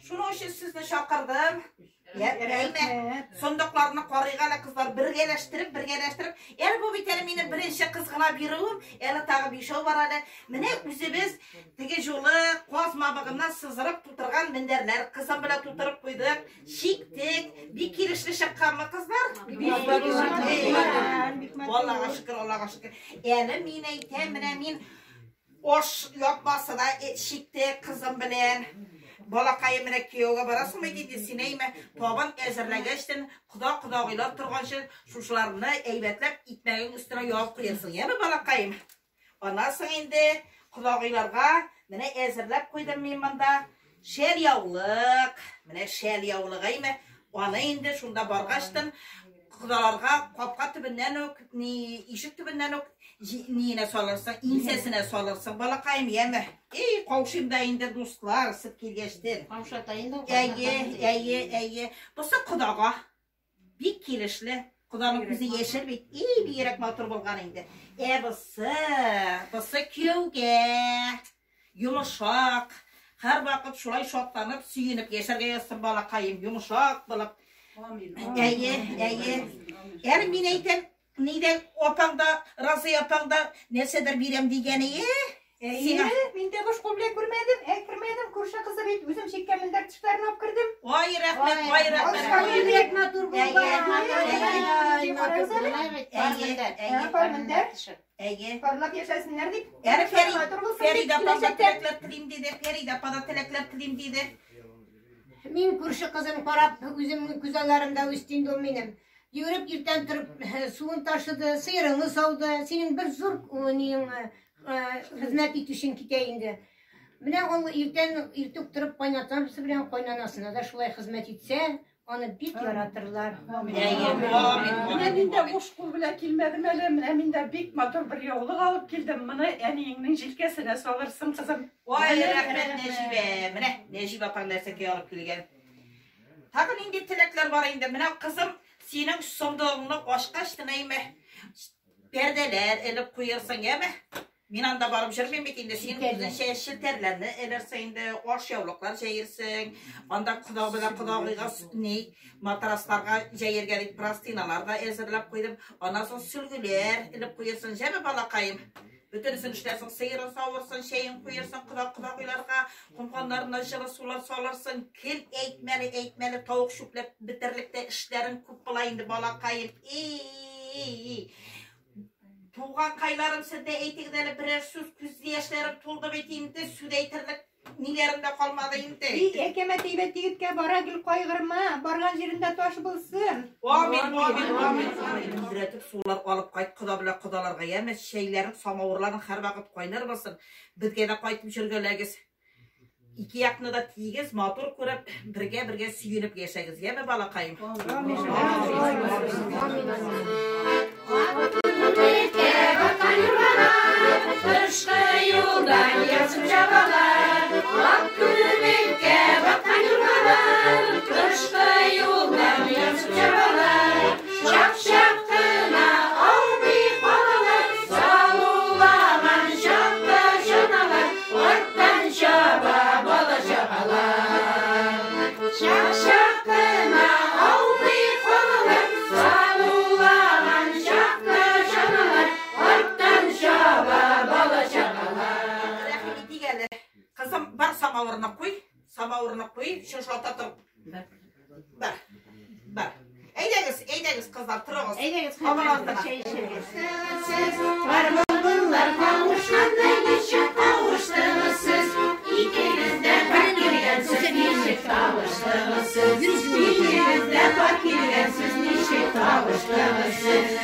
Шуның өчен сезне чакырдым. Әйме, сондыкларны карыйк әле, кызлар, бергәләштереп, бергәләштереп. Әле бу бит әле минем беренче кыз гына бирүем, әле тагы бишәү бар әле. Менә үзебез теге жолы каз мамыгыннан сызырып тутырган мендәрләр кызым белән тутырып куйдык, чиктек. Бик килешле чыкканмы, кызлар? Аллага шөкер, Аллага шөкер. Әле мин әйтәм, менә мин аш япмасы да чикте кызым белән. Балакаем, менә кияүгә барасыңмы диде, син әйме, табын әзерләгәчтен, кода кодагыйлар торганчы, шушыларны әйбәтләп икмәгең өстенә ябып куярсың, яме, балакаем? Аннан соң инде кодагыйларга менә әзерләп куйдым мин монда шәл яулык, менә шәл яулык әйме, аны инде шунда баргачтын кодаларга капка төбеннән үк, ни ишек төбеннән үк ниенә салырсың, иңсәсенә салырсың, балакаем, яме? Эй, каушыйм да инде, дуслар, сез килгәчтен. Каушата инде. Әйе, әйе, әйе. Бусы кодага. Бик килешле. Коданың күзе яшел бит. И, бигрәк матур булган инде. Ә бусы, бусы кияүгә. Йомшак. Һәрвакыт шулай шатланып, сөенеп яшәргә язсын, балакаем, йомшак булып. Әйе, әйе. Әле мин әйтәм, нидә апаң да, Разый апаң да нәрсәдер бирәм дигәне, Әйе, мин дә буш кул белән күрмәдем, әй, кермәдем, күрше кызы бит, үзем чиккән мендәр тышларын алып кердем. Ай, рәхмәт, ай, рәхмәт. Бигрәк матур булган. Әйе, Пар мендәр. Әйе. Парлап яшәсеннәр дип. Әле Матур булсын Фәридә дип апа да киләчәктә. теләкләр телим диде, Фәридә апа да теләкләр телим диде. Мин күрше кызын карап, үземнең күз алларымда үсте инде ул минем. Йөгереп иртән торып суын ташыды, сыерыңны сауды. Синең бер зур ниең хезмәт итүчең китә инде. Менә ул иртән иртүк торып кайнатасы белән кайнанасына да шулай хезмәт итсә, аны бик яратырлар. Әйе, амин. Менә мин дә буш кул белән килмәдем әле. Менә мин дә бик матур бер яулык алып килдем. Моны әниеңнең җилкәсенә салырсың, кызым. Ай, рәхмәт, Нәҗибә. Менә Нәҗибә апаң нәрсәкәй алып килгән. Тагы нинди теләкләр бар инде? Менә кызым, синең сондыгыңны ачкач әйме, пәрдәләр элеп куярсың, яме? Мин анда барып йөрмим бит инде. Син үзеңчә челтәрләрне элерсең инде, аш яулыклар җәерсең. Анда кода белән кодагыйга ни матрасларга җәергә дип простыналар да әзерләп куйдым. Аннан соң сөлгеләр элеп куярсың, җәме, балакаем? Бөтенесен эшләрсең, сыерын савырсың, чәен куярсың кода кодагыйларга, комганнарына җылы сулар салырсың. Кел әйтмәле, әйтмәле, тавык чүпләп бетерлек тә эшләрең күп була инде, балакаем. Эй, туганкайларым, сез дә әйтегез әле берәр сүз, күз яшьләрем тулды бит инде, сүз әйтерлек ниләрем дә калмады инде. И, әкәмәт әйбәт егеткә бара гел кайгырма, барган җирендә таш булсын. Амин, амин, амин, амин. Мөдрәтеп сулар алып кайт кода белән кодаларга, яме, чәйләрең, самавырларың һәрвакыт кайнар булсын. Безгә дә кайтып йөргәләгез. Ике якны да тигез, матур күреп, бергә-бергә сөенеп яшәгез, яме, балакаем? Кышкы юлдан ярсып чабалар, Ак күбеккә баткан юргалар, Кышкы юлдан ярсып чабалар, Чак-чак кына аумый калалар, Салулаган чакта чаналар, Арттан чаба бала чагалар. Чак-чак кына аумый калалар, Салулаган чакта чаналар, Арттан чаба бала чагалар. Рәхим итик әле. Кызым, бар самавырны куй, самавырны куй, чыншата тор. Бар. Бар. Әйдәгез, әйдәгез, кызлар, торыгыз. Әйдәгез, Табын артына. чәй эчәргә. Сез пар былбыллар кавышкандай ничек кавыштыгыз сез? Икегез дә пар килгәнсез, ничек табыштыгыз сез? Икегез дә пар килгәнсез, ничек табыштыгыз сез?